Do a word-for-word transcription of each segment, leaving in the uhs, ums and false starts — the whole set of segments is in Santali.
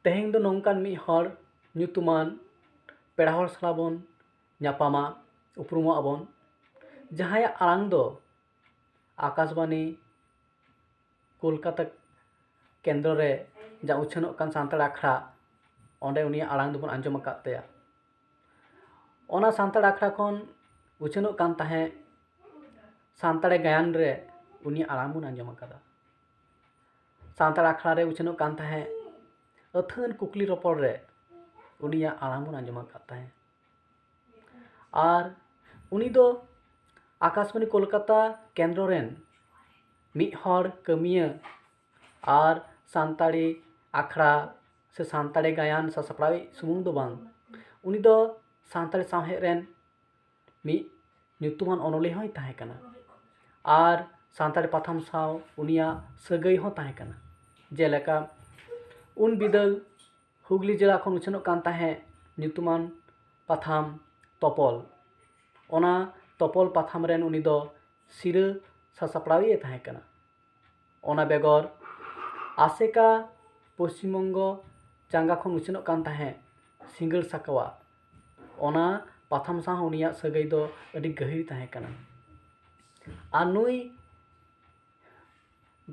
ᱛᱮᱦᱮᱧ ᱫᱚ ᱱᱚᱝᱠᱟᱱ ᱢᱤᱫ ᱦᱚᱲ ᱧᱩᱛᱩᱢᱟᱱ ᱯᱮᱲᱟ ᱦᱚᱲ ᱥᱟᱞᱟᱜ ᱵᱚᱱ ᱧᱟᱯᱟᱢᱟ, ᱩᱯᱨᱩᱢᱚᱜ ᱟᱵᱚᱱ, ᱡᱟᱦᱟᱸᱭᱟᱜ ᱟᱲᱟᱝ ᱫᱚ ᱟᱠᱟᱥᱵᱟᱱᱤ ᱠᱳᱞᱠᱟᱛᱟ ᱠᱮᱱᱫᱨᱚ ᱨᱮ ᱡᱟ ᱩᱪᱷᱟᱹᱱᱚᱜ ᱠᱟᱱ ᱥᱟᱱᱛᱟᱲ ᱟᱠᱷᱲᱟ, ᱚᱸᱰᱮ ᱩᱱᱤᱭᱟᱜ ᱟᱲᱟᱝ ᱫᱚᱵᱚᱱ ᱟᱸᱡᱚᱢ ᱟᱠᱟᱫ ᱛᱟᱭᱟ᱾ ᱚᱱᱟ ᱥᱟᱱᱛᱟᱲ ᱟᱠᱷᱲᱟ ᱠᱷᱚᱱ ᱩᱪᱷᱟᱹᱱᱚᱜ ᱠᱟᱱ ᱛᱟᱦᱮᱸᱫ ᱥᱟᱱᱛᱟᱲᱤ ᱜᱟᱭᱟᱱ ᱨᱮ ᱩᱱᱤᱭᱟᱜ ᱟᱲᱟᱝ ᱵᱚᱱ ᱟᱸᱡᱚᱢ ᱟᱠᱟᱫᱟ᱾ ᱥᱟᱱᱛᱟᱲ ᱟᱠᱷᱲᱟ ᱨᱮ ᱩᱪᱷᱟᱹᱱᱚᱜ ᱠᱟᱱ ᱛᱟᱦᱮᱸᱫ ᱟᱹᱛᱷᱟᱹᱱ ᱠᱩᱠᱞᱤ ᱨᱚᱯᱚᱲ ᱨᱮ ᱩᱱᱤᱭᱟᱜ ᱟᱲᱟᱝ ᱵᱚᱱ ᱟᱸᱡᱚᱢ ᱟᱠᱟᱫ ᱛᱟᱦᱮᱸᱫ᱾ ᱟᱨ ᱩᱱᱤ ᱫᱚ ᱟᱠᱟᱥᱵᱟᱱᱤ ᱠᱳᱞᱠᱟᱛᱟ ᱠᱮᱱᱫᱨᱚ ᱨᱮᱱ ᱢᱤᱫ ᱦᱚᱲ ᱠᱟᱹᱢᱤᱭᱟᱹ ᱟᱨ ᱥᱟᱱᱛᱟᱲᱤ ᱟᱠᱷᱲᱟ ᱥᱮ ᱥᱟᱱᱛᱟᱲᱤ ᱜᱟᱭᱟᱱ ᱥᱟᱥᱟᱯᱲᱟᱣᱤᱡ ᱥᱩᱢᱩᱝ ᱫᱚ ᱵᱟᱝ, ᱩᱱᱤ ᱫᱚ ᱥᱟᱱᱛᱟᱲᱤ ᱥᱟᱶᱦᱮᱫ ᱨᱮᱱ ᱢᱤᱫ ᱧᱩᱛᱩᱢᱟᱱ ᱚᱱᱚᱞᱤᱭᱟᱹ ᱦᱚᱸᱭ ᱛᱟᱦᱮᱸ ᱠᱟᱱᱟ᱾ ᱟᱨ ᱥᱟᱱᱛᱟᱲᱤ ᱯᱟᱛᱷᱟᱢ ᱥᱟᱶ ᱩᱱᱤᱭᱟᱜ ᱥᱟᱹᱜᱟᱹᱭ ᱦᱚᱸ ᱛᱟᱦᱮᱸ ᱠᱟᱱᱟ᱾ ᱡᱮᱞᱮᱠᱟ, ᱩᱱ ᱵᱤᱫᱟᱹᱞ ᱦᱩᱜᱽᱞᱤ ᱡᱮᱞᱟ ᱠᱷᱚᱱ ᱩᱪᱷᱟᱹᱱᱚᱜ ᱠᱟᱱ ᱛᱟᱦᱮᱸᱫ ᱧᱩᱛᱩᱢᱟᱱ ᱯᱟᱛᱷᱟᱢ ᱛᱚᱯᱚᱞ᱾ ᱚᱱᱟ ᱛᱚᱯᱚᱞ ᱯᱟᱛᱷᱟᱢ ᱨᱮᱱ ᱩᱱᱤ ᱫᱚ ᱥᱤᱨᱟᱹ ᱥᱟᱥᱟᱯᱲᱟᱣᱤᱡ ᱮ ᱛᱟᱦᱮᱸ ᱠᱟᱱᱟ᱾ ᱚᱱᱟ ᱵᱮᱜᱚᱨ ᱟᱥᱮᱠᱟ ᱯᱚᱥᱪᱤᱢᱵᱚᱝᱜᱚ ᱪᱟᱸᱜᱟ ᱠᱷᱚᱱ ᱩᱪᱷᱟᱹᱱᱚᱜ ᱠᱟᱱ ᱛᱟᱦᱮᱸᱫ ᱥᱤᱸᱜᱟᱹᱲ ᱥᱟᱠᱣᱟ, ᱚᱱᱟ ᱯᱟᱛᱷᱟᱢ ᱥᱟᱶ ᱦᱚᱸ ᱩᱱᱤᱭᱟᱜ ᱥᱟᱹᱜᱟᱹᱭ ᱫᱚ ᱟᱹᱰᱤ ᱜᱟᱹᱦᱤᱨ ᱛᱟᱦᱮᱸ ᱠᱟᱱᱟ᱾ ᱟᱨ ᱱᱩᱭ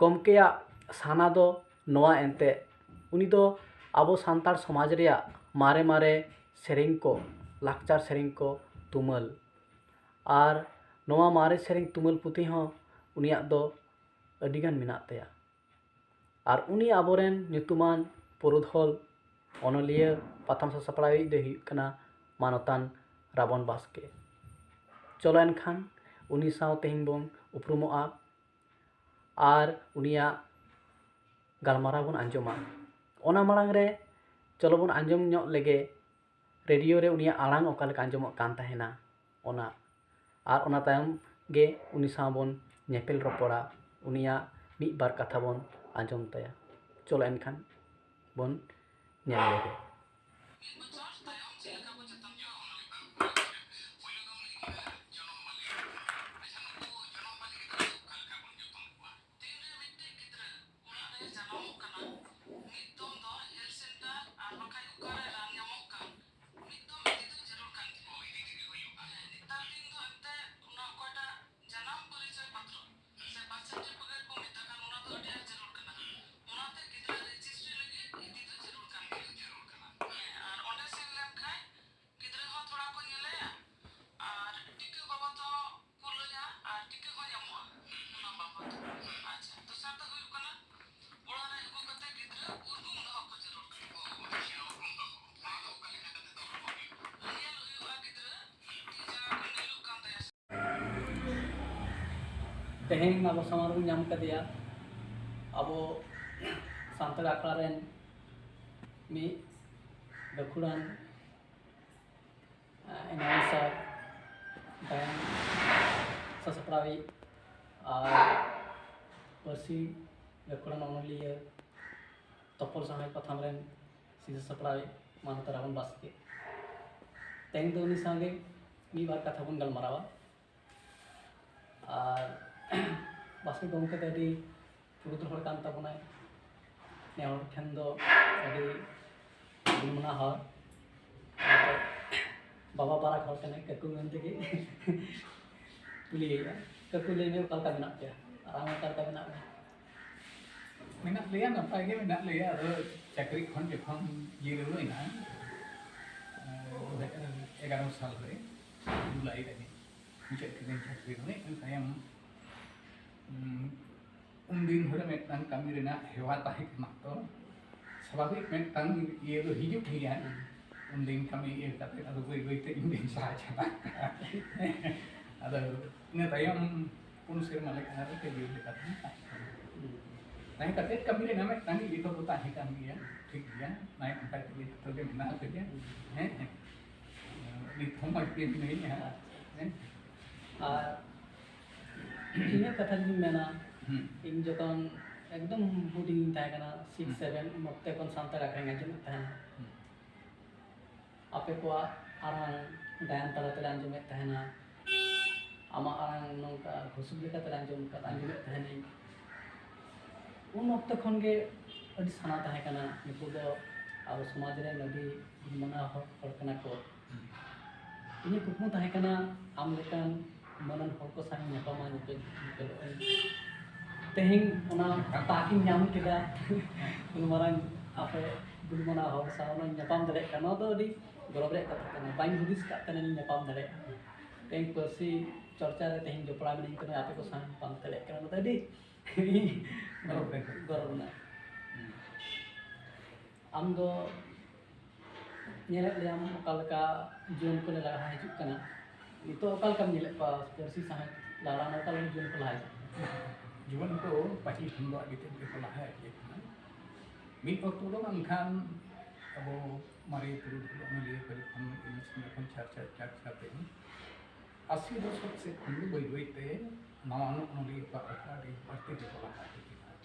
ᱜᱚᱢᱠᱮᱭᱟᱜ ᱥᱟᱱᱟ ᱫᱚ ᱱᱚᱣᱟ ᱮᱱᱛᱮ, ᱩᱱᱤ ᱫᱚ ᱟᱵᱚ ᱥᱟᱱᱛᱟᱲ ᱥᱚᱢᱟᱡᱽ ᱨᱮᱭᱟᱜ ᱢᱟᱨᱮ ᱢᱟᱨᱮ ᱥᱮᱨᱮᱧ ᱠᱚ, ᱞᱟᱠᱪᱟᱨ ᱥᱮᱨᱮᱧ ᱠᱚ ᱛᱩᱢᱟᱹᱞ, ᱟᱨ ᱱᱚᱣᱟ ᱢᱟᱨᱮ ᱥᱮᱨᱮᱧ ᱛᱩᱢᱟᱹᱞ ᱯᱩᱛᱷᱤ ᱦᱚᱸ ᱩᱱᱤᱭᱟᱜ ᱫᱚ ᱟᱹᱰᱤᱜᱟᱱ ᱢᱮᱱᱟᱜ ᱛᱟᱭᱟ᱾ ᱟᱨ ᱩᱱᱤ ᱟᱵᱚᱨᱮᱱ ᱧᱩᱛᱩᱢᱟᱱ ᱯᱩᱨᱩᱫᱷᱚᱞ ᱚᱱᱚᱞᱤᱭᱟᱹ, ᱯᱟᱛᱷᱟᱢ ᱥᱟᱥᱟᱯᱲᱟᱣᱤᱡ ᱫᱚᱭ ᱦᱩᱭᱩᱜ ᱠᱟᱱᱟ ᱢᱟᱱᱚᱛᱟᱱ ᱨᱟᱵᱚᱱ ᱵᱟᱥᱠᱮ᱾ ᱪᱚᱞᱚ ᱮᱱᱠᱷᱟᱱ ᱩᱱᱤ ᱥᱟᱶ ᱛᱮᱦᱮᱧ ᱵᱚᱱ ᱩᱯᱨᱩᱢᱚᱜᱼᱟ ᱟᱨ ᱩᱱᱤᱭᱟᱜ ᱜᱟᱞᱢᱟᱨᱟᱣ ᱵᱚᱱ ᱟᱸᱡᱚᱢᱟ᱾ ᱚᱱᱟ ᱢᱟᱲᱟᱝ ᱨᱮ ᱪᱚᱞᱚ ᱵᱚᱱ ᱟᱸᱡᱚᱢ ᱧᱚᱜ ᱞᱮᱜᱮ ᱨᱮᱰᱤᱭᱳ ᱨᱮ ᱩᱱᱤᱭᱟᱜ ᱟᱲᱟᱝ ᱚᱠᱟ ᱞᱮᱠᱟ ᱟᱸᱡᱚᱢᱚᱜ ᱠᱟᱱ ᱛᱟᱦᱮᱱᱟ, ᱚᱱᱟ᱾ ᱟᱨ ᱚᱱᱟ ᱛᱟᱭᱚᱢ ᱜᱮ ᱩᱱᱤ ᱥᱟᱶ ᱵᱚᱱ ᱧᱮᱯᱮᱞ ᱨᱚᱯᱚᱲᱟ, ᱩᱱᱤᱭᱟᱜ ᱢᱤᱫ ᱵᱟᱨ ᱠᱟᱛᱷᱟ ᱵᱚᱱ ᱟᱸᱡᱚᱢ ᱛᱟᱭᱟ᱾ ᱪᱚᱞᱚ ᱮᱱᱠᱷᱟᱱ ᱵᱚᱱ ᱧᱮᱞ ᱞᱮᱜᱮ᱾ ᱛᱮᱦᱮᱧ ᱟᱵᱚ ᱥᱟᱢᱟᱝ ᱨᱮᱵᱚᱱ ᱧᱟᱢ ᱠᱟᱫᱮᱭᱟ ᱟᱵᱚ ᱥᱟᱱᱛᱟᱲ ᱟᱠᱷᱲᱟ ᱨᱮᱱ ᱢᱤᱫ ᱜᱟᱹᱠᱷᱩᱲᱟᱱ ᱮᱱᱟᱣᱩᱱᱥᱟᱨ, ᱜᱟᱭᱟᱱ ᱥᱟᱥᱟᱯᱲᱟᱣᱤᱡ ᱟᱨ ᱯᱟᱹᱨᱥᱤ ᱜᱟᱹᱠᱷᱩᱲᱟᱱ ᱚᱱᱚᱞᱤᱭᱟᱹ, ᱛᱚᱯᱚᱞ ᱥᱟᱶᱦᱮᱫ ᱯᱟᱛᱷᱟᱢ ᱨᱮᱱ ᱥᱤᱥᱟᱹ ᱥᱟᱯᱲᱟᱣᱤᱡ ᱢᱟᱱᱚᱛ ᱨᱟᱵᱚᱱ ᱵᱟᱥᱠᱮ᱾ ᱛᱮᱦᱮᱧ ᱫᱚ ᱩᱱᱤ ᱥᱟᱶᱜᱮ ᱢᱤᱫ ᱵᱟᱨ ᱠᱟᱛᱷᱟ ᱵᱚᱱ ᱜᱟᱞᱢᱟᱨᱟᱣᱟ᱾ ᱟᱨ ᱵᱟᱥᱠᱮ ᱜᱚᱢᱠᱮ ᱫᱚ ᱟᱹᱰᱤ ᱯᱩᱨᱩᱫᱷᱩᱞ ᱦᱚᱲ ᱠᱟᱱ ᱛᱟᱵᱚᱱᱟᱭ᱾ ᱱᱮ ᱦᱚᱲ ᱴᱷᱮᱱ ᱫᱚ ᱟᱹᱰᱤ ᱜᱩᱱᱢᱟᱱᱟᱣ ᱦᱚᱲ᱾ ᱚᱱᱟᱛᱮ ᱵᱟᱵᱟ ᱵᱟᱨᱟᱠ ᱦᱚᱲ ᱠᱟᱱᱟᱭ, ᱠᱟᱹᱠᱩ ᱢᱮᱱ ᱛᱮᱜᱮ ᱠᱩᱞᱤᱭᱮᱭᱟ᱾ ᱠᱟᱹᱠᱩ, ᱞᱟᱹᱭ ᱢᱮ, ᱚᱠᱟ ᱞᱮᱠᱟ ᱢᱮᱱᱟᱜ ᱯᱮᱭᱟ? ᱟᱨ ᱟᱢ ᱚᱠᱟ ᱞᱮᱠᱟ ᱢᱮᱱᱟᱜ ᱢᱮᱭᱟ? ᱢᱮᱱᱟᱜ ᱞᱮᱭᱟ, ᱱᱟᱯᱟᱭ ᱜᱮ ᱢᱮᱱᱟᱜ ᱞᱮᱭᱟ᱾ ᱟᱫᱚ ᱪᱟᱹᱠᱨᱤ ᱠᱷᱚᱱ ᱡᱚᱠᱷᱚᱱ ᱡᱤᱨᱟᱹᱣ ᱦᱩᱭᱱᱟ, ᱮᱸ, ᱫᱩ ᱦᱟᱡᱟᱨ ᱮᱜᱟᱨᱚ ᱥᱟᱞ ᱨᱮ, ᱡᱩᱞᱟᱭ ᱨᱮ ᱢᱩᱪᱟᱹᱫ ᱠᱤᱫᱟᱹᱧ ᱪᱟᱹᱠᱨᱤ ᱫᱚ᱾ ᱤᱱᱟᱹ ᱛᱟᱭᱚᱢ, ᱩᱸ, ᱩᱱᱫᱤᱱ ᱫᱷᱚᱨᱮ ᱢᱤᱫᱴᱟᱝ ᱠᱟᱹᱢᱤ ᱨᱮᱱᱟᱜ ᱦᱮᱣᱟ ᱛᱟᱦᱮᱸ ᱠᱟᱱᱟ ᱛᱚ, ᱥᱟᱵᱷᱟᱵᱤᱠ ᱢᱤᱫᱴᱟᱝ ᱤᱭᱟᱹ ᱫᱚ ᱦᱤᱡᱩᱜ ᱜᱮᱭᱟ᱾ ᱩᱱᱫᱤᱱ ᱠᱟᱹᱢᱤ ᱤᱭᱟᱹ ᱠᱟᱛᱮ ᱟᱫᱚ ᱵᱟᱹᱭ ᱵᱟᱹᱭ ᱛᱮ ᱤᱧ ᱫᱩᱧ ᱥᱟᱦᱟ ᱪᱟᱞᱟᱜ ᱠᱟᱱᱟ᱾ ᱟᱫᱚ ᱤᱱᱟᱹ ᱛᱟᱭᱚᱢ ᱯᱩᱱ ᱥᱮᱨᱢᱟ ᱞᱮᱠᱟ ᱟᱨᱚ ᱠᱟᱹᱡᱤᱭᱟᱹ ᱞᱮᱠᱟ ᱛᱮ ᱛᱟᱦᱮᱸ ᱠᱟᱱᱟ᱾ ᱛᱟᱦᱮᱸ ᱠᱟᱛᱮ ᱠᱟᱹᱢᱤ ᱨᱮᱱᱟᱜ ᱢᱤᱫᱴᱟᱝ ᱤᱭᱟᱹ ᱫᱚ ᱛᱟᱦᱮᱸ ᱠᱟᱱ ᱜᱮᱭᱟ, ᱴᱷᱤᱠ ᱜᱮᱭᱟ, ᱱᱟᱭ ᱱᱟᱯᱟᱭ ᱛᱮᱜᱮ ᱡᱚᱛᱚ ᱜᱮ ᱢᱮᱱᱟᱜ ᱞᱮᱭᱟ᱾ ᱦᱮᱸ, ᱦᱮᱸ᱾ ᱱᱤᱛ ᱦᱚᱸ ᱢᱚᱡᱽ ᱜᱮ ᱢᱤᱱᱟᱹᱧᱟ᱾ ᱦᱮᱸ᱾ ᱟᱨ ᱤᱧᱟᱹᱜ ᱠᱟᱛᱷᱟ ᱡᱩᱫᱤᱧ ᱢᱮᱱᱟ, ᱦᱩᱸ᱾ ᱤᱧ ᱡᱚᱠᱷᱚᱱ ᱮᱠᱫᱚᱢ ᱦᱩᱰᱤᱧ ᱤᱧ ᱛᱟᱦᱮᱸ ᱠᱟᱱᱟ, ᱥᱤᱠᱥ, ᱦᱩᱸ᱾ ᱥᱮᱵᱷᱮᱱ, ᱩᱱ ᱚᱠᱛᱮ ᱠᱷᱚᱱ ᱥᱟᱱᱛᱟᱲ ᱟᱠᱷᱲᱟᱧ ᱟᱸᱡᱚᱢᱮᱫ ᱛᱟᱦᱮᱱᱟ᱾ ᱦᱩᱸ᱾ ᱟᱯᱮ ᱠᱚᱣᱟᱜ ᱟᱲᱟᱝ ᱜᱟᱭᱟᱱ ᱛᱟᱞᱟ ᱛᱮᱞᱮ ᱟᱸᱡᱚᱢᱮᱫ ᱛᱟᱦᱮᱱᱟ, ᱟᱢᱟᱜ ᱟᱲᱟᱝ ᱱᱚᱝᱠᱟ ᱜᱷᱩᱥᱩᱵ ᱞᱮᱠᱟᱛᱮ ᱟᱸᱡᱚᱢ ᱠᱟᱫ, ᱟᱸᱡᱚᱢᱮᱫ ᱛᱟᱦᱮᱱᱟᱹᱧ᱾ ᱩᱱ ᱚᱠᱛᱚ ᱠᱷᱚᱱ ᱜᱮ ᱟᱹᱰᱤ ᱥᱟᱱᱟ ᱛᱟᱦᱮᱸ ᱠᱟᱱᱟ, ᱱᱩᱠᱩ ᱫᱚ ᱟᱵᱚ ᱥᱚᱢᱟᱡᱽ ᱨᱮᱱ ᱟᱹᱰᱤ ᱜᱩᱱᱢᱟᱱᱟᱣ ᱦᱚᱲ, ᱦᱚᱲ ᱠᱟᱱᱟ ᱠᱚ᱾ ᱤᱧᱟᱹᱜ ᱠᱩᱠᱢᱩ ᱛᱟᱦᱮᱸ ᱠᱟᱱᱟ ᱟᱢ ᱞᱮᱠᱟᱱ ᱢᱟᱹᱱᱟᱱ ᱦᱚᱲ ᱠᱚ ᱥᱟᱶ ᱧᱟᱯᱟᱢᱟ, ᱧᱮᱯᱮᱞ, ᱧᱮᱯᱮᱞᱚᱜ ᱟᱹᱧ᱾ ᱛᱮᱦᱮᱧ ᱚᱱᱟ ᱛᱟᱠ ᱤᱧ ᱧᱟᱢ ᱠᱮᱫᱟ᱾ ᱩᱱ ᱢᱟᱨᱟᱝ ᱟᱯᱮ ᱜᱩᱱᱢᱟᱱᱟᱣ ᱦᱚᱲ ᱥᱟᱶ ᱚᱱᱟᱧ ᱧᱟᱯᱟᱢ ᱫᱟᱲᱮᱭᱟᱜ ᱠᱟᱱᱟ, ᱱᱚᱣᱟ ᱫᱚ ᱟᱹᱰᱤ ᱜᱚᱨᱚᱵᱽ ᱨᱮᱭᱟᱜ ᱠᱟᱛᱷᱟ ᱠᱟᱱᱟ᱾ ᱵᱟᱹᱧ ᱦᱩᱫᱤᱥ ᱠᱟᱜ ᱛᱟᱦᱮᱱᱟ ᱤᱧ ᱧᱟᱯᱟᱢ ᱫᱟᱲᱮᱭᱟᱜᱼᱟ᱾ ᱛᱮᱦᱮᱧ ᱯᱟᱹᱨᱥᱤ ᱪᱚᱨᱪᱟ ᱨᱮ ᱛᱮᱦᱮᱧ ᱡᱚᱯᱲᱟᱣ ᱢᱤᱱᱟᱹᱧ ᱠᱟᱱᱟ, ᱟᱯᱮ ᱠᱚ ᱥᱟᱶ ᱧᱟᱯᱟᱢ ᱫᱟᱲᱮᱭᱟᱜ ᱠᱟᱱᱟ, ᱱᱚᱣᱟ ᱫᱚ ᱟᱹᱰᱤ ᱜᱚᱨᱚᱵᱽ ᱨᱮᱭᱟᱜ ᱠᱟᱛᱷᱟ᱾ ᱜᱚᱨᱚᱵᱽ ᱨᱮᱱᱟᱜ᱾ ᱦᱩᱸ᱾ ᱟᱢ ᱫᱚ ᱧᱮᱞᱮᱫ ᱞᱮᱭᱟᱢ ᱚᱠᱟ ᱞᱮᱠᱟ ᱡᱩᱣᱟᱹᱱ ᱠᱚᱞᱮ ᱞᱟᱦᱟ ᱦᱤᱡᱩᱜ ᱠᱟᱱᱟ, ᱱᱤᱛᱚᱜ ᱚᱠᱟ ᱞᱮᱠᱟᱢ ᱧᱮᱞᱮᱫ ᱠᱚᱣᱟ ᱯᱟᱹᱨᱥᱤ ᱥᱟᱶᱦᱮᱫ ᱞᱟᱲᱟᱣ ᱚᱠᱟ ᱞᱮᱠᱟ ᱡᱩᱣᱟᱹᱱ ᱠᱚ ᱞᱟᱦᱟ ᱦᱤᱡᱩᱜ ᱠᱟᱱᱟ? ᱡᱩᱣᱟᱹᱱ ᱠᱚ ᱯᱟᱹᱦᱤᱞ ᱠᱷᱚᱱ ᱫᱚ ᱟᱹᱰᱤ ᱛᱮᱫ ᱜᱮᱠᱚ ᱞᱟᱦᱟ ᱤᱫᱤ ᱟᱠᱟᱱᱟ᱾ ᱢᱤᱫ ᱚᱠᱛᱚ ᱫᱚ ᱵᱟᱝᱠᱷᱟᱱ ᱟᱵᱚ ᱢᱟᱨᱮ ᱯᱩᱨᱩᱫᱷᱩᱞ ᱚᱱᱚᱞᱤᱭᱟᱹ ᱠᱚ ᱡᱚᱠᱷᱚᱱ ᱤᱝᱨᱮᱡᱽ ᱥᱚᱸᱜᱮ ᱠᱷᱚᱱ ᱪᱟᱨᱪᱟ ᱪᱟᱨᱪᱟ ᱛᱮ ᱟᱥᱤ ᱫᱚᱥᱚᱠ ᱥᱮᱫ ᱠᱷᱚᱱ ᱫᱚ ᱵᱟᱹᱭ ᱵᱟᱹᱭ ᱛᱮ ᱱᱟᱣᱟ ᱱᱚᱜ ᱚᱱᱚᱞᱤᱭᱟᱹ ᱠᱚᱣᱟᱜ ᱚᱠᱟ ᱟᱹᱰᱤ ᱵᱟᱹᱲᱛᱤ ᱜᱮᱠᱚ ᱞᱟᱦᱟ ᱤᱫᱤ ᱠᱟᱱᱟ᱾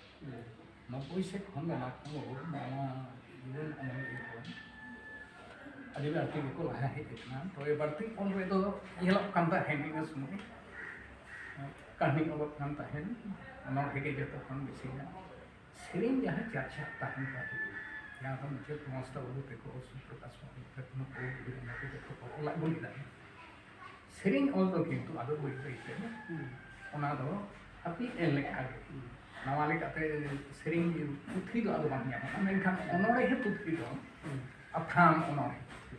ᱱᱚᱵᱵᱳᱭ ᱥᱮᱫ ᱠᱷᱚᱱ ᱫᱚ ᱱᱟᱜ ᱠᱷᱟᱱ ᱱᱟᱣᱟ ᱡᱩᱣᱟᱹᱱ ᱚᱱᱚᱞᱤᱭᱟᱹ ᱠᱚ ᱟᱹᱰᱤ ᱵᱟᱹᱲᱛᱤ ᱜᱮᱠᱚ ᱞᱟᱦᱟ ᱦᱮᱡ ᱟᱠᱟᱱᱟ᱾ ᱛᱚᱵᱮ ᱵᱟᱹᱲᱛᱤ ᱚᱞ ᱨᱮᱫᱚ ᱧᱮᱞᱚᱜ ᱠᱟᱱ ᱛᱟᱦᱮᱸᱫ ᱤᱱᱟᱹ ᱥᱚᱢᱚᱭ ᱠᱟᱹᱦᱱᱤ ᱚᱞᱚᱜ ᱠᱟᱱ ᱛᱟᱦᱮᱸᱫ, ᱚᱱᱚᱬᱦᱮ ᱜᱮ ᱡᱚᱛᱚ ᱠᱷᱚᱱ ᱵᱮᱥᱤ ᱧᱟᱢ᱾ ᱥᱮᱨᱮᱧ ᱡᱟᱦᱟᱸ ᱪᱟᱨᱪᱟᱜ ᱛᱟᱦᱮᱸᱱ ᱛᱟᱦᱮᱸᱫ, ᱡᱟᱦᱟᱸ ᱫᱚ ᱢᱩᱪᱟᱹᱫ ᱢᱚᱦᱚᱥᱛᱟ ᱵᱟᱹᱵᱩ ᱛᱟᱠᱚ, ᱥᱩᱯᱨᱚᱠᱟᱥ ᱢᱚᱦᱚᱱ ᱛᱟᱠᱚ, ᱱᱩᱠᱩ ᱵᱤᱨ ᱵᱟᱹᱵᱩ ᱛᱟᱠᱚ ᱠᱚ ᱚᱞ ᱟᱹᱜᱩ ᱞᱮᱫᱟ᱾ ᱥᱮᱨᱮᱧ ᱚᱞ ᱫᱚ ᱠᱤᱱᱛᱩ ᱟᱫᱚ ᱵᱟᱹᱭ ᱵᱟᱹᱭ ᱛᱮ ᱚᱱᱟ ᱫᱚ ᱦᱟᱹᱯᱤᱫ ᱮᱱ ᱞᱮᱠᱟ ᱜᱮ᱾ ᱱᱟᱣᱟ ᱞᱮᱠᱟᱛᱮ ᱥᱮᱨᱮᱧ ᱯᱩᱛᱷᱤ ᱫᱚ ᱟᱫᱚ ᱵᱟᱝ ᱧᱟᱢᱚᱜᱼᱟ, ᱢᱮᱱᱠᱷᱟᱱ ᱚᱱᱚᱬᱦᱮ ᱯᱩᱛᱷᱤ ᱫᱚ ᱟᱛᱷᱟᱢ ᱚᱱᱚᱬᱦᱮ ᱯᱩᱛᱷᱤ᱾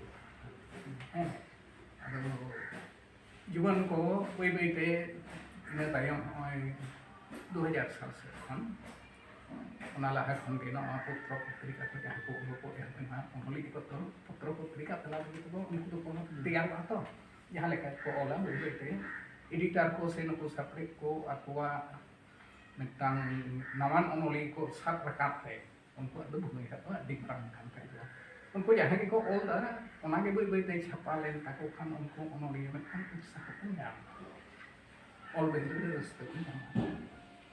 ᱦᱮᱸ, ᱟᱫᱚ ᱡᱩᱣᱟᱹᱱ ᱠᱚ ᱵᱟᱹᱭ ᱵᱟᱹᱭ ᱛᱮ ᱤᱱᱟᱹ ᱛᱟᱭᱚᱢ ᱱᱚᱜᱼᱚᱭ ᱫᱩ ᱦᱟᱡᱟᱨ ᱥᱟᱞ ᱥᱮᱫ ᱠᱷᱚᱱ, ᱚᱱᱟ ᱞᱟᱦᱟ ᱠᱷᱚᱱ ᱜᱮ ᱱᱚᱣᱟ ᱯᱚᱛᱨᱚ ᱯᱚᱛᱨᱤᱠᱟ ᱠᱚ ᱡᱟᱦᱟᱸ ᱠᱚ ᱩᱰᱩᱠᱚᱜ ᱮᱦᱚᱵ ᱮᱱᱟ, ᱚᱱᱚᱞᱤᱭᱟᱹ ᱠᱚ ᱯᱚᱛᱨᱚ ᱯᱚᱛᱨᱤᱠᱟ ᱛᱟᱞᱟ ᱛᱮᱜᱮ ᱛᱚ ᱩᱱᱠᱩ ᱫᱚᱠᱚ ᱛᱮᱭᱟᱨᱚᱜᱼᱟ ᱛᱚ, ᱡᱟᱦᱟᱸ ᱞᱮᱠᱟ ᱠᱚ ᱚᱞᱟ ᱵᱟᱹᱭ ᱵᱟᱹᱭ ᱛᱮ ᱮᱰᱤᱴᱟᱨ ᱠᱚ ᱥᱮ ᱱᱩᱠᱩ ᱥᱟᱯᱲᱮᱫ ᱠᱚ ᱟᱠᱚᱣᱟᱜ ᱢᱤᱫᱴᱟᱝ ᱱᱟᱣᱟᱱ ᱚᱱᱚᱞᱤᱭᱟᱹ ᱠᱚ ᱥᱟᱵ ᱨᱟᱠᱟᱵ ᱛᱮ ᱩᱱᱠᱩᱣᱟᱜ ᱫᱚ ᱵᱷᱩᱢᱤᱠᱟ ᱫᱚ ᱟᱹᱰᱤ ᱢᱟᱨᱟᱝ ᱠᱟᱱ ᱛᱟᱠᱚᱣᱟ᱾ ᱩᱱᱠᱩ ᱡᱟᱦᱟᱸ ᱜᱮᱠᱚ ᱚᱞ ᱫᱟ, ᱚᱱᱟ ᱜᱮ ᱵᱟᱹᱭ ᱵᱟᱹᱭ ᱛᱮ ᱪᱷᱟᱯᱟ ᱞᱮᱱ ᱛᱟᱠᱚ ᱠᱷᱟᱱ ᱩᱱᱠᱩ ᱚᱱᱚᱞᱤᱭᱟᱹ ᱢᱤᱫᱴᱟᱝ ᱩᱛᱥᱟᱦᱚ ᱠᱚ ᱧᱟᱢᱟ, ᱚᱞ ᱵᱮᱞ ᱨᱮ ᱨᱟᱹᱥᱠᱟᱹ ᱠᱚ ᱧᱟᱢᱟ᱾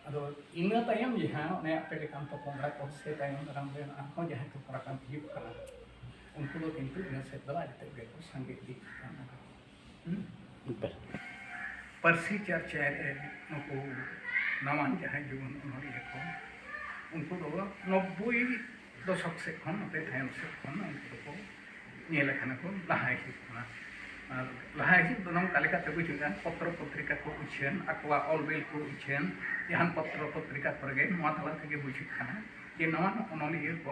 ᱟᱫᱚ ᱤᱱᱟᱹ ᱛᱟᱭᱚᱢ ᱡᱟᱦᱟᱸ ᱚᱱᱮ ᱟᱯᱮ ᱞᱮᱠᱟᱱ ᱯᱚᱯᱚᱝᱲᱟ ᱠᱚ ᱥᱮ ᱛᱟᱭᱚᱢ ᱫᱟᱨᱟᱢ ᱨᱮᱱ ᱟᱨᱦᱚᱸ ᱡᱟᱦᱟᱸᱭ ᱠᱚ ᱨᱟᱠᱟᱵ ᱦᱤᱡᱩᱜ ᱠᱟᱱᱟ, ᱩᱱᱠᱩ ᱫᱚ ᱠᱤᱱᱛᱩ ᱤᱱᱟᱹ ᱥᱮᱫ ᱫᱚ ᱟᱹᱰᱤ ᱛᱮᱫ ᱜᱮᱠᱚ ᱥᱟᱸᱜᱮ ᱤᱫᱤᱜ ᱠᱟᱱᱟ᱾ ᱦᱩᱸ? ᱯᱟᱹᱨᱥᱤ ᱪᱟᱨᱪᱟᱭ ᱨᱮ ᱱᱩᱠᱩ ᱱᱟᱣᱟᱱ ᱡᱟᱦᱟᱸᱭ ᱡᱩᱣᱟᱹᱱ ᱚᱱᱚᱞᱤᱭᱟᱹ ᱠᱚ, ᱩᱱᱠᱩ ᱫᱚ ᱱᱚᱵᱵᱳᱭ ᱫᱚᱥᱚᱠ ᱥᱮᱫ ᱠᱷᱚᱱ, ᱱᱚᱛᱮ ᱛᱟᱭᱚᱢ ᱥᱮᱫ ᱠᱷᱚᱱ ᱩᱱᱠᱩ ᱫᱚᱠᱚ ᱧᱮᱞ ᱟᱠᱟᱱᱟ ᱠᱚ, ᱞᱟᱦᱟ ᱦᱤᱡᱩᱜ ᱠᱟᱱᱟ᱾ ᱟᱨ ᱞᱟᱦᱟ ᱦᱤᱡᱩᱜ ᱫᱚ ᱱᱚᱝᱠᱟ ᱞᱮᱠᱟᱛᱮ ᱵᱩᱡᱷᱟᱹᱜᱼᱟ, ᱯᱚᱛᱨᱚ ᱯᱚᱛᱨᱤᱠᱟ ᱠᱚ ᱩᱪᱷᱟᱹᱱ, ᱟᱠᱚᱣᱟᱜ ᱚᱞ ᱵᱤᱞ ᱠᱚ ᱩᱪᱷᱟᱹᱱ, ᱡᱟᱦᱟᱱ ᱯᱚᱛᱨᱚ ᱯᱚᱛᱨᱤᱠᱟ ᱠᱚᱨᱮ ᱜᱮ ᱱᱚᱣᱟ ᱛᱟᱞᱟ ᱛᱮᱜᱮ ᱵᱩᱡᱷᱟᱹᱜ ᱠᱟᱱᱟ ᱡᱮ ᱱᱟᱣᱟ ᱚᱱᱚᱞᱤᱭᱟᱹ ᱠᱚ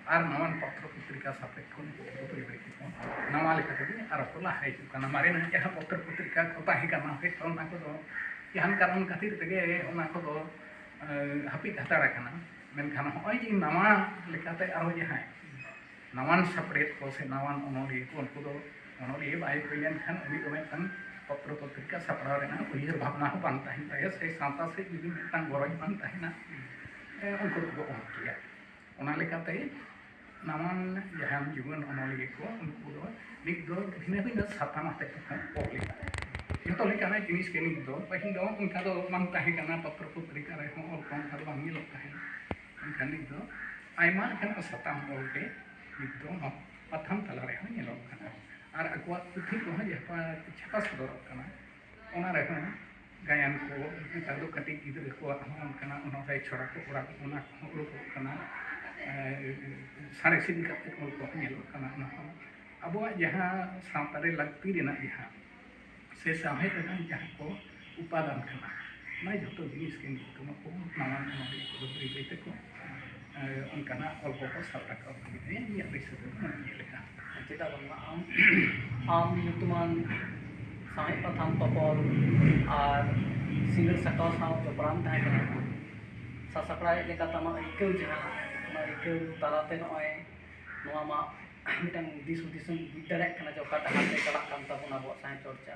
ᱟᱨ ᱱᱟᱣᱟᱱ ᱯᱚᱛᱨᱚ ᱯᱚᱛᱨᱤᱠᱟ ᱥᱟᱯᱲᱮᱫ ᱠᱚ ᱱᱩᱠᱩ ᱠᱚ ᱵᱟᱹᱭ ᱵᱟᱹᱭ ᱛᱮᱠᱚ ᱱᱟᱣᱟ ᱞᱮᱠᱟ ᱛᱮᱜᱮ ᱟᱨᱚ ᱠᱚ ᱞᱟᱦᱟ ᱦᱤᱡᱩᱜ ᱠᱟᱱᱟ᱾ ᱢᱟᱨᱮᱱᱟᱜ ᱡᱟᱦᱟᱸ ᱯᱚᱛᱨᱚ ᱯᱚᱛᱨᱤᱠᱟ ᱠᱚ ᱛᱟᱦᱮᱸ ᱠᱟᱱᱟ, ᱦᱚᱭᱛᱳ ᱚᱱᱟ ᱠᱚᱫᱚ ᱡᱟᱦᱟᱱ ᱠᱟᱨᱚᱱ ᱠᱷᱟᱹᱛᱤᱨ ᱛᱮᱜᱮ ᱚᱱᱟ ᱠᱚᱫᱚ, ᱮ, ᱦᱟᱹᱯᱤᱫ ᱦᱟᱛᱟᱲ ᱟᱠᱟᱱᱟ᱾ ᱢᱮᱱᱠᱷᱟᱱ ᱱᱚᱜᱼᱚᱭ ᱡᱮ ᱱᱟᱣᱟ ᱞᱮᱠᱟᱛᱮ ᱟᱨᱚ ᱡᱟᱦᱟᱸᱭ ᱱᱟᱣᱟᱱ ᱥᱟᱯᱲᱮᱫ ᱠᱚ ᱥᱮ ᱱᱟᱣᱟᱱ ᱚᱱᱚᱞᱤᱭᱟᱹ ᱠᱚ, ᱩᱱᱠᱩ ᱫᱚ ᱚᱱᱚᱞᱤᱭᱟᱹ ᱵᱟᱭ ᱦᱩᱭ ᱞᱮᱱᱠᱷᱟᱱ ᱩᱱᱤ ᱫᱚ ᱢᱤᱫᱴᱟᱝ ᱯᱚᱛᱨᱚ ᱯᱚᱛᱨᱤᱠᱟ ᱥᱟᱯᱲᱟᱣ ᱨᱮᱱᱟᱜ ᱩᱭᱦᱟᱹᱨ ᱵᱷᱟᱵᱽᱱᱟ ᱦᱚᱸ ᱵᱟᱝ ᱛᱟᱦᱮᱱ ᱛᱟᱭᱟ, ᱥᱮ ᱥᱟᱶᱛᱟ ᱥᱮᱫ ᱡᱩᱫᱤ ᱢᱤᱫᱴᱟᱝ ᱜᱚᱨᱚᱡᱽ ᱵᱟᱝ ᱛᱟᱦᱮᱱᱟ, ᱮ, ᱩᱱᱠᱩ ᱫᱚᱠᱚ ᱚᱦᱚ ᱠᱮᱭᱟ᱾ ᱚᱱᱟ ᱞᱮᱠᱟᱛᱮ ᱱᱟᱣᱟᱱ ᱡᱟᱦᱟᱱ ᱡᱩᱣᱟᱹᱱ ᱚᱱᱚᱞᱤᱭᱟᱹ ᱠᱚ, ᱩᱱᱠᱩ ᱫᱚ ᱱᱤᱛ ᱫᱚ ᱵᱷᱤᱱᱟᱹ ᱵᱷᱤᱱᱟᱹ ᱥᱟᱛᱟᱢ ᱟᱛᱮ ᱠᱚ ᱚᱞ ᱮᱫᱟ᱾ ᱡᱚᱛᱚ ᱞᱮᱠᱟᱱᱟᱜ ᱡᱤᱱᱤᱥ ᱜᱮ ᱱᱤᱛ ᱫᱚ, ᱯᱟᱹᱦᱤᱞ ᱫᱚ ᱚᱱᱠᱟ ᱫᱚ ᱵᱟᱝ ᱛᱟᱦᱮᱸ ᱠᱟᱱᱟ, ᱯᱚᱛᱨᱚ ᱯᱚᱛᱨᱤᱠᱟ ᱨᱮᱦᱚᱸ ᱚᱞ ᱠᱚ ᱚᱱᱠᱟ ᱫᱚ ᱵᱟᱝ ᱧᱮᱞᱚᱜ ᱛᱟᱦᱮᱸᱫ᱾ ᱢᱮᱱᱠᱷᱟᱱ ᱱᱤᱛ ᱫᱚ ᱟᱭᱢᱟ ᱞᱮᱠᱟᱱᱟᱜ ᱥᱟᱛᱟᱢ ᱚᱞ ᱜᱮ ᱱᱤᱛ ᱫᱚ ᱱᱚᱣᱟ ᱯᱟᱛᱷᱟᱢ ᱛᱟᱞᱟ ᱨᱮᱦᱚᱸ ᱧᱮᱞᱚᱜ ᱠᱟᱱᱟ᱾ ᱟᱨ ᱟᱠᱚᱣᱟᱜ ᱯᱩᱛᱷᱤ ᱠᱚᱦᱚᱸ ᱡᱟᱦᱟᱸ ᱪᱷᱟᱯᱟ ᱥᱚᱫᱚᱨᱚᱜ ᱠᱟᱱᱟ, ᱚᱱᱟ ᱨᱮᱦᱚᱸ ᱜᱟᱭᱟᱱ ᱠᱚ, ᱱᱮᱛᱟᱨ ᱫᱚ ᱠᱟᱹᱴᱤᱡ ᱜᱤᱫᱽᱨᱟᱹ ᱠᱚᱣᱟᱜ ᱦᱚᱸ ᱚᱱᱠᱟᱱᱟᱜ ᱚᱱᱚᱬᱦᱮ ᱪᱷᱚᱲᱟ ᱠᱚ, ᱚᱲᱟᱜ ᱚᱱᱟ ᱠᱚᱦᱚᱸ ᱩᱰᱩᱠᱚᱜ ᱠᱟᱱᱟ᱾ ᱮ, ᱥᱟᱬᱮᱥᱤᱱ ᱠᱟᱛᱮ ᱚᱞ ᱠᱚᱦᱚᱸ ᱧᱮᱞᱚᱜ ᱠᱟᱱᱟ᱾ ᱚᱱᱟ ᱦᱚᱸ ᱟᱵᱚᱣᱟᱜ ᱡᱟᱦᱟᱸ ᱥᱟᱶᱛᱟ ᱨᱮ ᱞᱟᱹᱠᱛᱤ ᱨᱮᱱᱟᱜ ᱡᱟᱦᱟᱸ ᱥᱮ ᱥᱟᱶᱦᱮᱫ ᱨᱮᱱᱟᱜ ᱡᱟᱦᱟᱸ ᱠᱚ ᱩᱯᱟᱫᱟᱱ ᱠᱟᱱᱟ, ᱚᱱᱟ ᱡᱷᱚᱛᱚ ᱡᱤᱱᱤᱥ ᱜᱮ ᱱᱤᱛᱚᱜ ᱢᱟᱠᱚ ᱱᱟᱣᱟ ᱱᱟᱣᱟ ᱠᱚᱫᱚ ᱵᱟᱹᱭ ᱵᱟᱹᱭ ᱛᱮᱠᱚ, ᱮ, ᱚᱱᱠᱟᱱᱟᱜ ᱚᱞ ᱠᱚᱠᱚ ᱥᱟᱵ ᱨᱟᱠᱟᱵ ᱞᱟᱹᱜᱤᱫ ᱤᱧᱟᱹᱜ ᱫᱤᱥᱟᱹ ᱛᱮᱫᱚ ᱱᱚᱣᱟᱧ ᱧᱮᱞᱮᱫᱼᱟ᱾ ᱪᱮᱫᱟᱜ ᱵᱟᱝᱢᱟ ᱟᱢ, ᱟᱢ ᱧᱩᱛᱩᱢᱟᱱ ᱥᱟᱶᱦᱮᱫ ᱯᱟᱛᱷᱟᱢ ᱛᱚᱯᱚᱞ ᱟᱨ ᱥᱤᱸᱜᱟᱹᱲ ᱥᱟᱠᱟᱣ ᱥᱟᱶ ᱡᱚᱯᱲᱟᱣ ᱛᱟᱦᱮᱸ ᱠᱟᱱᱟ᱾ ᱥᱟᱥᱟᱯᱲᱟᱣᱤᱡ ᱞᱮᱠᱟᱛᱮ ᱟᱢᱟᱜ ᱟᱹᱭᱠᱟᱹᱣ ᱡᱟᱦᱟᱸ, ᱚᱱᱟ ᱟᱹᱭᱠᱟᱹᱣ ᱛᱟᱞᱟᱛᱮ ᱱᱚᱜᱼᱚᱭ ᱱᱚᱣᱟ ᱢᱟ ᱢᱤᱫᱴᱟᱝ ᱫᱤᱥ ᱦᱩᱫᱤᱥ ᱮᱢ ᱵᱩᱡᱽ ᱫᱟᱲᱮᱭᱟᱜ ᱠᱟᱱᱟ ᱡᱮ ᱚᱠᱟ ᱰᱟᱦᱟᱨ ᱛᱮ ᱪᱟᱞᱟᱜ ᱠᱟᱱ ᱛᱟᱵᱚᱱᱟ ᱟᱵᱚᱣᱟᱜ ᱥᱟᱶᱦᱮᱫ ᱪᱚᱨᱪᱟ᱾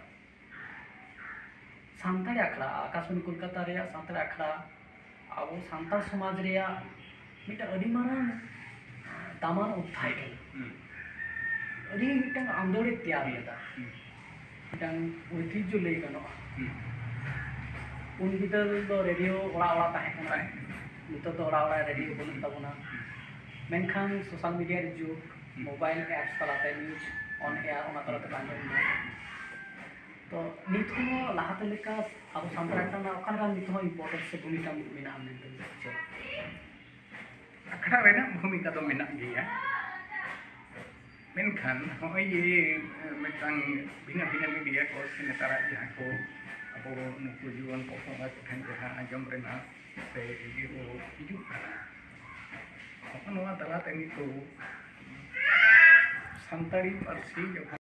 ᱥᱟᱱᱛᱟᱲᱤ ᱟᱠᱷᱲᱟ, ᱟᱠᱟᱥᱵᱟᱱᱤ ᱠᱳᱞᱠᱟᱛᱟ ᱨᱮᱭᱟᱜ ᱥᱟᱱᱛᱟᱲᱤ ᱟᱠᱷᱲᱟ ᱟᱵᱚ ᱥᱟᱱᱛᱟᱲ ᱥᱚᱢᱟᱡᱽ ᱨᱮᱭᱟᱜ ᱢᱤᱫᱴᱟᱝ ᱟᱹᱰᱤ ᱢᱟᱨᱟᱝ ᱫᱟᱢᱟᱱ ᱚᱫᱽᱫᱷᱟᱭ ᱠᱟᱱᱟ᱾ ᱦᱩᱸ᱾ ᱟᱹᱰᱤ ᱢᱤᱫᱴᱟᱝ ᱟᱱᱫᱳᱲ ᱮ ᱛᱮᱭᱟᱨ ᱞᱮᱫᱟ᱾ ᱦᱩᱸ᱾ ᱢᱤᱫᱴᱟᱝ ᱳᱭᱛᱤᱡᱽᱡᱷᱚ ᱞᱟᱹᱭ ᱜᱟᱱᱚᱜᱼᱟ᱾ ᱦᱩᱸ᱾ ᱩᱱ ᱵᱤᱫᱟᱹᱞ ᱫᱚ ᱨᱮᱰᱤᱭᱳ ᱚᱲᱟᱜ ᱚᱲᱟᱜ ᱛᱟᱦᱮᱸ ᱠᱟᱱᱟ᱾ ᱛᱟᱦᱮᱸ ᱠᱟᱱᱟ᱾ ᱱᱤᱛᱚᱜ ᱫᱚ ᱚᱲᱟᱜ ᱚᱲᱟᱜ ᱨᱮᱰᱤᱭᱳ ᱵᱟᱹᱱᱩᱜ ᱛᱟᱵᱚᱱᱟ᱾ ᱦᱩᱸ᱾ ᱢᱮᱱᱠᱷᱟᱱ ᱥᱳᱥᱟᱞ ᱢᱤᱰᱤᱭᱟ ᱨᱮ ᱡᱩᱜᱽ, ᱦᱩᱸ᱾ ᱢᱳᱵᱟᱭᱤᱞ ᱮᱯᱥ ᱛᱟᱞᱟᱛᱮ ᱱᱤᱭᱩᱡᱽ ᱚᱱ ᱮᱭᱟᱨ ᱚᱱᱟ ᱛᱟᱞᱟᱛᱮ ᱵᱟᱝ ᱧᱟᱢᱚᱜ ᱠᱟᱱᱟ᱾ ᱛᱚ ᱱᱤᱛ ᱦᱚᱸ ᱞᱟᱦᱟᱛᱮ ᱞᱮᱠᱟ ᱟᱵᱚ ᱥᱟᱱᱛᱟᱲ ᱟᱠᱷᱲᱟ ᱨᱮᱱᱟᱜ ᱚᱠᱟ ᱞᱮᱠᱟᱱ ᱱᱤᱛ ᱦᱚᱸ importance ᱥᱮ ᱵᱷᱩᱢᱤᱠᱟ ᱢᱮᱱᱟᱜᱼᱟ ᱢᱮᱱᱛᱮ ᱵᱩᱡᱷᱟᱹᱣ? ᱟᱠᱷᱲᱟ ᱨᱮᱱᱟᱜ ᱵᱷᱩᱢᱤᱠᱟ ᱫᱚ ᱢᱮᱱᱟᱜ ᱜᱮᱭᱟ, ᱢᱮᱱᱠᱷᱟᱱ ᱱᱚᱜᱼᱚᱭ ᱡᱮ ᱢᱤᱫᱴᱟᱝ ᱵᱷᱤᱱᱟᱹ ᱵᱷᱤᱱᱟᱹ ᱢᱤᱰᱤᱭᱟ ᱠᱚ ᱥᱮ ᱱᱮᱛᱟᱨᱟᱜ ᱡᱟᱦᱟᱸ ᱠᱚ ᱟᱵᱚ ᱱᱩᱠᱩ ᱡᱩᱣᱟᱹᱱ ᱯᱚᱯᱚᱝᱲᱟ ᱠᱚᱴᱷᱮᱱ ᱡᱟᱦᱟᱸ ᱟᱸᱡᱚᱢ ᱨᱮᱱᱟᱜ ᱥᱮ ᱤᱭᱟᱹ ᱠᱚ ᱦᱤᱡᱩᱜ ᱠᱟᱱᱟ, ᱱᱚᱜᱼᱚ ᱱᱚᱣᱟ ᱛᱟᱞᱟᱛᱮ ᱱᱤᱛᱚᱜ ᱥᱟᱱᱛᱟᱲᱤ ᱯᱟᱹᱨᱥᱤ ᱡᱚᱠᱷᱚᱱ